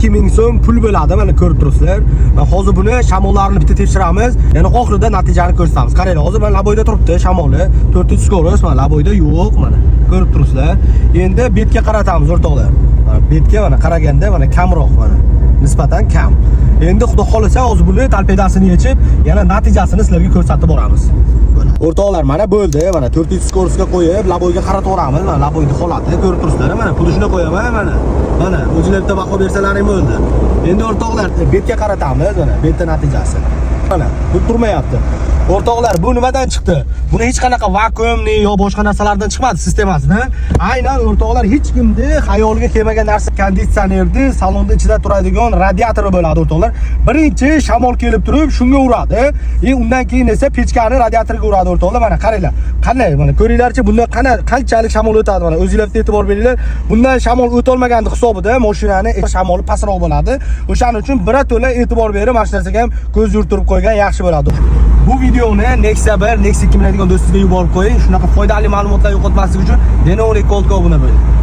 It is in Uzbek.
2000 so'm pul bo'ladi, mana ko'rib turibsizlar. Va hozir buni shamollarini bitta tekshiramiz. Yana oxirida natijani ko'rsatamiz. Qaranglar, hozir mana лобовой da turibdi shamoli. 4 скорость, mana лобовой da yo'q, mana ko'rib turibsizlar. Endi betga qaratamiz, o'rtoqlar. Mana betga mana qaraganda mana kamroq, mana nisbatan kam. Endi xudo xolasa hozir buni torpedasini yechib, yana natijasini sizlarga ko'rsatib boramiz. O'rtoqlar, mana bo'ldi. Mana 4 скорость ga qo'yib, лобовой ga qaratib. Mana лобовой ni holati ko'rib turibsizlar. Mana pulishini qo'yaman mana. Mana o'zinglar bitta baho bersalaring bo'ldi. Endi, o'rtoqlar, betga qaratamiz, mana betda natijasi. Mana bu turmayapti. O'rtoqlar, bu nimadan chiqdi? Buni hech qanaqa vakuumli yo boshqa narsalardan chiqmadi sistemasidan. Aynan, o'rtoqlar, hech kimni xayoliga kelmagan narsa, konditsionerni salonda ichida turadigan radiatori bo'ladi, o'rtoqlar. Birinchi shamol kelib turib shunga uradi. E undan keyin esa pechkani radiatorga uradi, o'rtoqlar. Mana qaranglar. Qanday, mana ko'ringlarchi, bundan qanchalik shamol o'tadi, mana o'zinglar bitta e'tibor beringlar. Bundan shamol o'tolmaganda hisobida mashinani shamoli pastroq bo'ladi. O'shaning uchun birato'la e'tibor berib, mana shu narsaga ham ko'z yurtirib qo'ygan yaxshi bo'ladi. Bu videoni Nexia 1, Nexia 2 minadigan do'stingizga yuborib qo'ying. Shunaqa foydali ma'lumotlar yo'qotmaslik uchun Denoli Goldga obuna bo'ling.